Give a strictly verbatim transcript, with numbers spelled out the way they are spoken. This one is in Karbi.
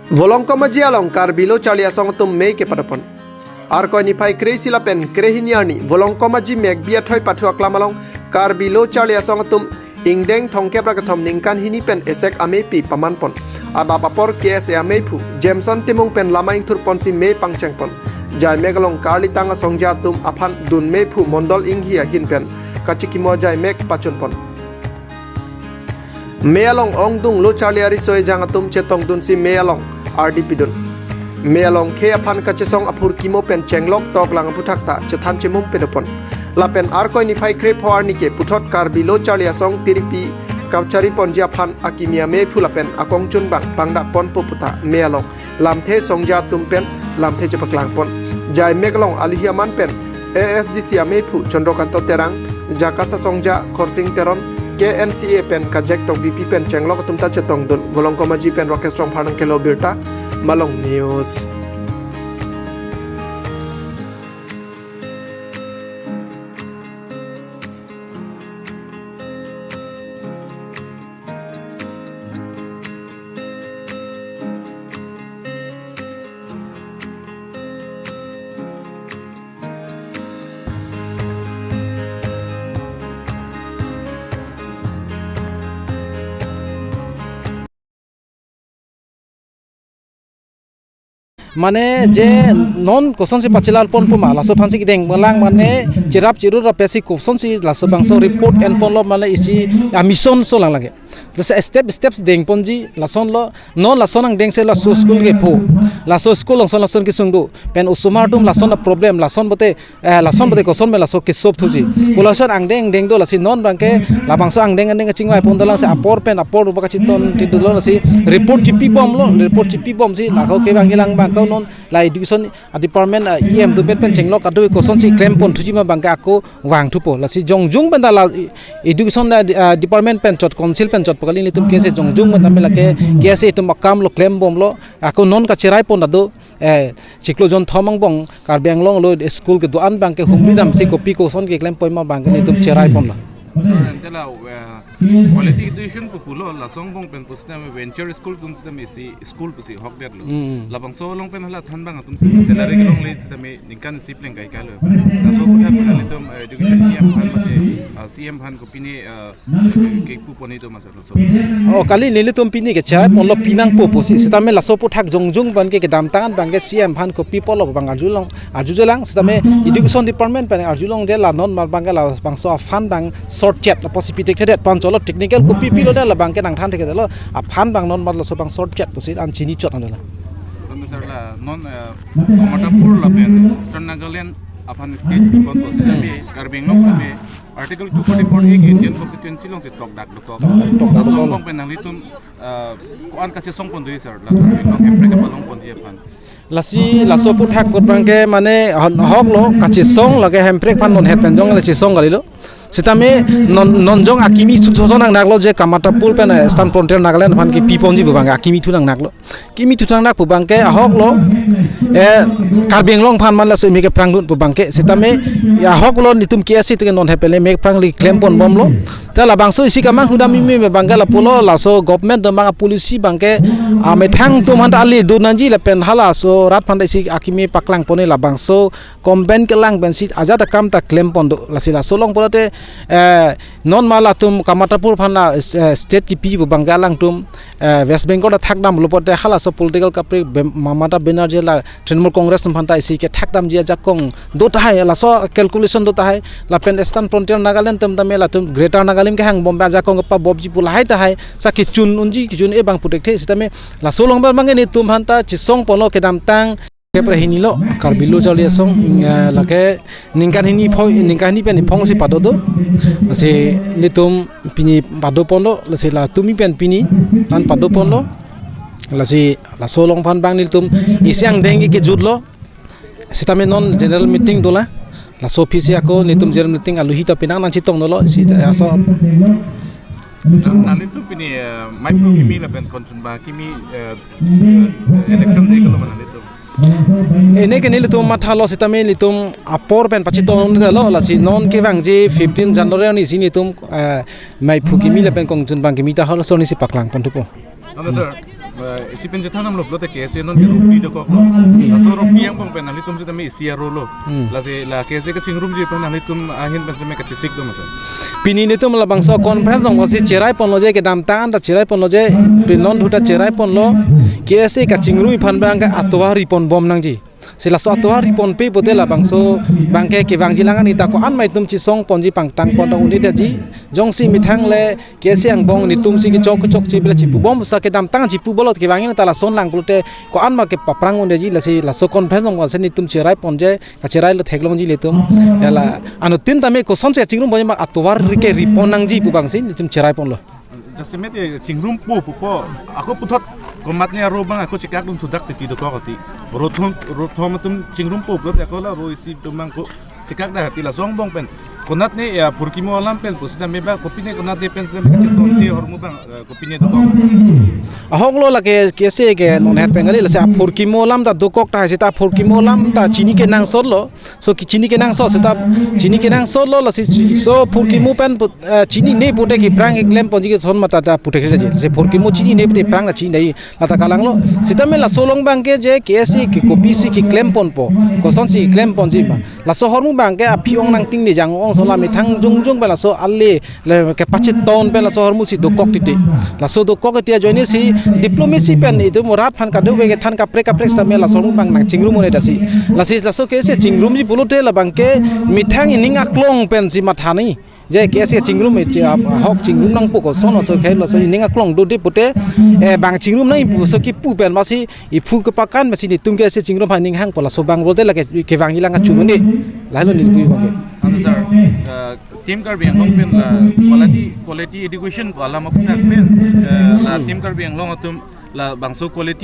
Volongkom Aji along Karbi Lo Charli Asong atum mei kepadopon. Arkoi niphai kre-isi lapen kre-hini arni Volongkom Aji Mekbi Athoi Pathu Aklam along Karbi Lo Charli Asong atum ingdeng thomkep ra kethom ningkan hini pen esek ameipi pamanpon. Adap apor K S A ameiphu Jameson Timung pen lama ingthurponsi mei pangchengpon. Jaimek along karlitang asongja atum aphan dun meiphu Mondol Inghi ahin pen kachikimo jaimek pachunpon. Mei along ongdung lo charli ariso ejang atum chetongdunsi mei along ardi pidun. Mei along khei aphan kachesong aphurkimo pen chenglok toklang aphuthak ta chethan chemum pedopon. Lapen Arkoi niphai krepho arni ke puthot Karbi Lo Charli Asong tiripi kapchariponji aphan akimi ameiphu lapen akongchunbang pangdakponpo puta mei along lamthe songja atum pen lamthe chepaklangpon. Jaimek along aluhi aman pen A S D C ameiphu Chandrakanta Terang, JACAS asongja Khorsing Teron, K N C A pen Kajek Tokbipi pen chenglok atum ta chetongdun. Volongkom Aji pen Rakesh Rongphar nangkelo birta, Malong News. Mane je non kosonsi pachelarponpo ma, laso aphansi kedeng melang mane cherap cherur rapesi kosonsi laso bangso report enponlo mane isi a mission so lang lage. Jese step step dengponji lasonlo, non lason angdengsi laso school kepo. Laso school alongsi lason kesung do. Pen osomar atum lason a problem, lason bote eh, lason bote koson pen laso kesop thuji. Pu lason angdeng angdeng do lasi non abangke labangso angdeng angdeng kachingvai pon dolang si apor pen apor rupa kachiton ti dolo lasi report chipibomlo, report chipibomsi lako ke abangke lang abangke non la education a department a E M atum pen pen chenglok adu kosonsi klempon thuji ma abangke ako vangthupo. Lasi jongjung pen ta la education a, a department pen chot council pen chot pu kali nelitum K S A jongjung pen ta me lake K S A atum akamlo klembomlo ako non kacheraipon ta do. Eh, chiklo jonthom angbong Karbi Anglong lo school kedo-an abangke humri damsi kopi koson keklem poima abangke nelitum cheraiponlo. Sir, ante la, eh, quality education pu pulo, laso angbong pen pusitame venture school pusitame isi school pusi hokdetlo. Hmm. Labangso along pen hala thanbang atumsi salary kelongle sitame ningkan isi pleng kaikai lo. Laso aphuthak pen nelitum, eh, education E M aphan mate, ah, C M aphan kopine, ah, kepupon itum ma sir, laso. Oh, kali nelitum pini kechai ponlo pinangpo pusi. Sitame laso aphuthak jongjung abangke kedamtang abangke C M aphan kopi pulo abang arjulong, arjujelang. Sitame education department pen arjulongde la non mar abangke labangso a fund abang short chet lapusi pitekthedet pen cholo technical kopi pilo de la abangke nangthan thekthedetlo. A fund abang non mar laso abang short chet pusi an chini chot an dela. Sir, la non, eh, Kamatapur lapen Eastern Nagaland aphan state pon pusi sitame Karbi Anglong sitame Article two forty-four A ke Indian Constitution alongsi tokdak dokok. Tokdak dokok. Laso angbong pen nanglitum, ah, ko-an kachesongpon do sir, la Karbi Anglong hemprek kepalongponji aphan. Lasi laso aphuthak kot abangke mane hon-, hoklo kachesong lake hemprek aphan non het pen jong le chesong kalilo. Sitame non, non jong akimi thu thoson nangnaklo je Kamatapur pen, eh, Eastern Frontier Nagaland aphan kepiponji pu abangke akimi thu nangnaklo. Kimi thu thangnak pu abangke ahoklo, eh, Karbi Anglong aphan man laso mei keprangdun pu abangke. Sitame ahoklo nelitum K S A atum ke non hepele mei prangli klemponbomlo. Ta labangso isi kamang hudam imi abangke lapulo laso government atum abang a policy abangke, ah, methang atum aphanta ali dun nangji lapen halaso rat aphanta isi akimi paklangpon labangso combine kelang pensi ajat akam ta klempon do. Lasi laso along pulote, eh, non ma latum Kamatapur aphan la, eh, state kipi pu abangke alangtum, eh, West Bengal ta thakdamlo pulote halaso political kaprek Bem-, Mamata Banerjee la Trinamool Congress aphanta isi kethakdamji ajakong do tahai, laso calculation do tahai. Lapen Eastern Frontier Nagaland atum tame latum Greater Nagaland kehangbom ajakong kepabopji pu lahai tahai. Sa kechun unji kechun-e abang puthekthe sitame laso along abangke nelitum aphanta chesongponlo kedamtang kepre hini lo Karbi Lo Charli Asong, ing, eh, lake ningkan hini phoi, ningkan hini pen iphongsi padodo. Lasi nelitum pini padoponlo, lasi la tumi pen pini an padoponlo. Lasi laso along aphan abang nelitum isi angdeng kejutlo. Sitame non general meeting dolang. Laso aphisi ako nelitum general meeting aluhi ta penang nangchetong dolo. Si ta aso. Nanglitum pini, eh, maipo kimi lapen kongchunbang kimi, eh, election de kalo ma nanglitum? Ene ke nelitum mathalo sitame nelitum apor pen pachetongdetlo, lasi non kevangji fifteen January arnisi nelitum, eh, maipo kimi lapen kongchunbang kimi ta halaso arnisi paklangponthupo. Ano sir, Eh, isi pen chethan damlo pulote K S A non ke ropi dokoklo. Laso ropi angbong pen nanglitum sitame isi arolo. Hmm. Lasi la K S A kachingrumji pen nanglitum ahin pen sitame kachesik do masa. Pini nelitum labangso conference along si cherai ponlo je, kedamtang ta cherai ponlo je, pinon thu ta cherai ponlo, K S A kachingrum aphan abang ke atovar ripon bom nangji. Si laso atovar ripon pe pote labangso abang ke kevangji lang an ta ko-an ma itum chesong ponji pangtang pon ta un-edetji. Jongsi methang le K S A angbong nelitum si kechok kechokche pen chipu bom sa kedamtang chipu bolot kevang in ta lason lang pulote ko-an ma ke paprang un-edetji, lasi laso conference along si nelitum cherai ponji, kacherai lo theklongji nelitum. Ya la, anuttin tame kosonsi chingrum ponji ma atovar ke ripon nangji pu abang si nelitum cherai ponlo. Jasemet, eh, chingrumpo pupo. Ako puthot komatne aro abang ako chekak dun thudak titi dokok ati. Rothom, rothom atum chingrumpo pulote ako la ro isi atum abang ko chekak dak ati, laso angbong pen. Konatne ya phurkimo alam pen pusitame ba kopine konatne pen sitame chetonte ahormu abang, eh, kopine dokok. Ahok lo lake K S A ke non het pen kali, lasi aphurkimo alam ta dokok tahai seta phurkimo alam ta chini kenangsotlo. So ke chini kenangsot seta, chini kenangsotlo, lasi so phurkimo pen put-, eh, chinine pute keprang keklem ponji ke son mata ta pute kre je. Si phurkimo chinine pute prang ta chinine lata kalanglo. Sitame laso along abang ke je K S A ke kopisi keklem ponpo, kosonsi keklem ponji ma. Laso ahormu abang ke aphi ong nangtingne jang ong so la methang jongjong pen laso ale le kepacheton pen laso ahormu si dokok titi. Laso dokok titi ajoine si diplomacy pen itum rat aphan kadokave kethan kaprek kaprek sitame laso ahormu abang nangchingrum un-edetsi. Lasi laso K S A chingrumji pulote labang ke methang ining aklong pensi matha nangji. Je K S A chingrum, eh, ahok chingrum nangpo koson laso khei laso ining aklong dode pute, eh, bang chingrum nangpo so kipu pen masi iphu kepakan masi nelitum K S A chingrum aphan ning hangpo, laso abang pulote lake kevangji lang achu un-e. Lahelo nelitum abang ke. Ano sir, uh, Team Karbi Anglong pen la quality, quality education pu alam aputhak pen, eh, la Team Karbi Anglong atum labangso quality